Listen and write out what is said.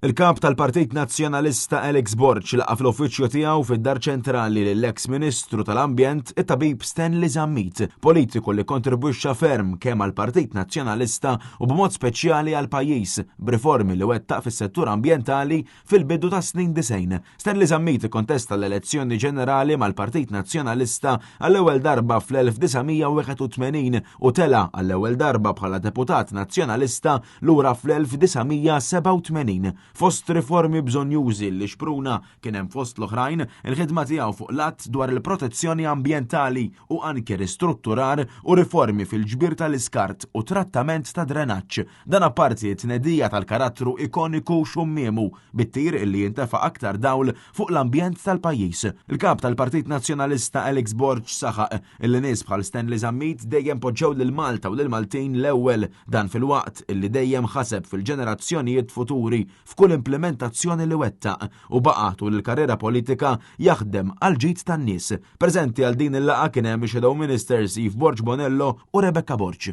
Il-Kap tal-Partit Nazzjonalista Alex Borg laqa' fl-uffiċċju tiegħu fid-Dar Ċentrali lill-eks Ministru tal-Ambjent, it-Tabib Stanley Zammit, politiku li kkontribwixxa ferm kemm għall-Partit Nazzjonalista u b'mod speċjali għall-pajjiż b'riformi li wettaq fis-settur ambjentali fil-bidu tas-snin 90. Stanley Zammit ikkontesta l-elezzjoni ġenerali mal-Partit Nazzjonalista għall-ewwel darba fl-1981 u tela' għall-ewwel darba bħala deputat Nazzjonalista lura fl-1987. Fost riformi bżonnjużi li xpruna kien hemm fost l-oħrajn il-ħidma tiegħu fuq l-Att dwar il-Protezzjoni Ambjentali u anki ristrutturar u riformi fil-ġbir tal-iskart u trattament ta' drenaġġ. Dan apparti t-tnedija tal-karattru ikoniku Xummiemu bit-tir illi jintefa' aktar dawl fuq l-ambjent tal-pajjiż. Il-Kap tal-Partit Nazzjonalista Alex Borg saħaq illi nies bħal Stanley Zammit dejjem poġġew lil Malta u lill-Maltin l-ewwel, dan filwaqt illi dejjem ħaseb fil-ġenerazzjonijiet futuri f'kull implimentazzjoni li wettaq u baqa' tul il-karriera politika jaħdem għall-ġid tan-nies. Preżenti għal din il-laqgħa kien hemm ix-Shadow Ministers Eve Borg Bonello u Rebecca Borg.